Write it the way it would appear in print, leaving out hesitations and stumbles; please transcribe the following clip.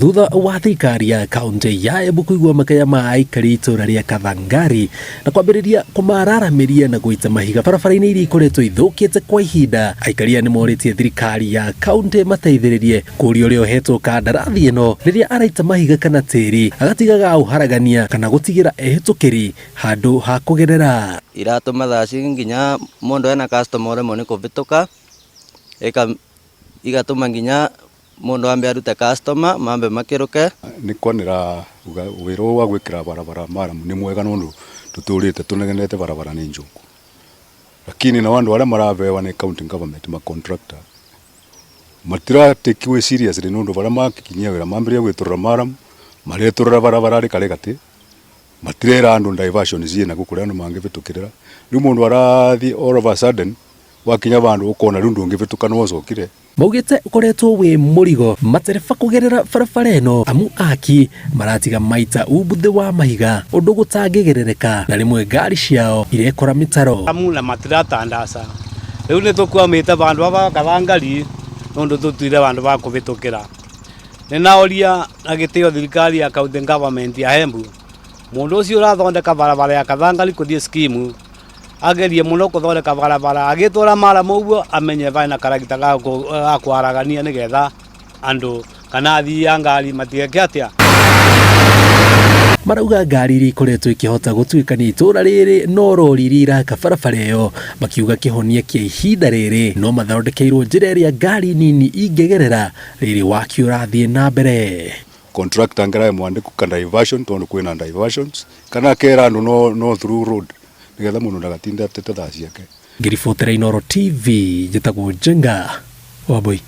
Thutha wa thirikari ya kaunti ya Embu kũigua makaya ma aikari itũra rĩa Kathangari na kwambĩrĩria kũmararamĩria na gũita mahiga barabara-inĩ iria ikoretwo ithũkĩte kwa ihinda, aikari aya nĩmorĩtie thirikari ya kaunti mateithĩrĩrie kũria ũrĩa ũhetwo kandarathi ĩno rĩrĩa araita mahiga kana tĩri agatigaga aũharagania kana gũtigĩra ehĩtũkĩri handũ ha kũgerera. Iratũma thaa ci nginya mũndũ ena customer ũremwo nĩ kũbĩtũka, igatũma nginya mũndũ ambe arute customer mambe makĩrũke. Nĩ kwanĩra wĩra ũyũ wa gwĩkĩra barabara maramu nĩ mwega nũndũ tũtũrĩte tũnegenete barabara nĩ njũku. Lakini nao andũ arĩa marabewa nĩ county government ma contractor matiratekiwe seriously nũndũ barĩa makinyia wĩra mambĩrĩria gwĩtũrĩra maramu maretũrĩra barabara rĩkarĩ gatĩ matirera andũ diversion ciĩ nakũ kũrĩa andũ mangĩbĩtũkĩrĩra. Rĩu mũndũ arathiĩ all of a sudden wakinya vandũ ũkona rĩu ndũngĩbĩtũka nĩ wacokire. Maugĩte ũkoretwo wĩ mũrigo matereba kũgerera barabara ĩno amu aki maratiga maita umbuthĩ wa mahiga ũndũ gũtangĩgerereka na rĩmwe ngari ciao irekora mĩtaro. Amu na matiratandaca rĩu nĩ tũkwamĩte vandũ ava Kathangari nũndũ tũtuire vandũ va kũvĩtũkĩra. Nĩnaũria na gĩtĩo thirikari ya county government ya Embu mũndũ ũcio ũrathondeka barabara ya Kathangari kũthiĩ skimu agerie mũno kũthondeka barabara agĩtwara maramu ũguo amenye bena karagita ga kwaragania nĩgetha andũ kana athii a ngari matigeke atĩa. Marauga ngari iria ikoretwo ikĩhota gũtuĩkania itũra rĩrĩ no rori iria iraka barabara ĩyo, makiuga kĩhonia kĩa ihinda rĩrĩ no mathondekeirwo njĩra ĩrĩa ngari nini ingĩgerera rĩrĩ waki ũrathiĩ na mbere. Contractor ngera mwandĩku ka diversion tondu kwĩna diversions kana kera andũ no through road nĩgetha mũndũ ndagatinde atete thaa ciake. Ngĩribotera Inooro TV njĩtagwo Njenga Wambui.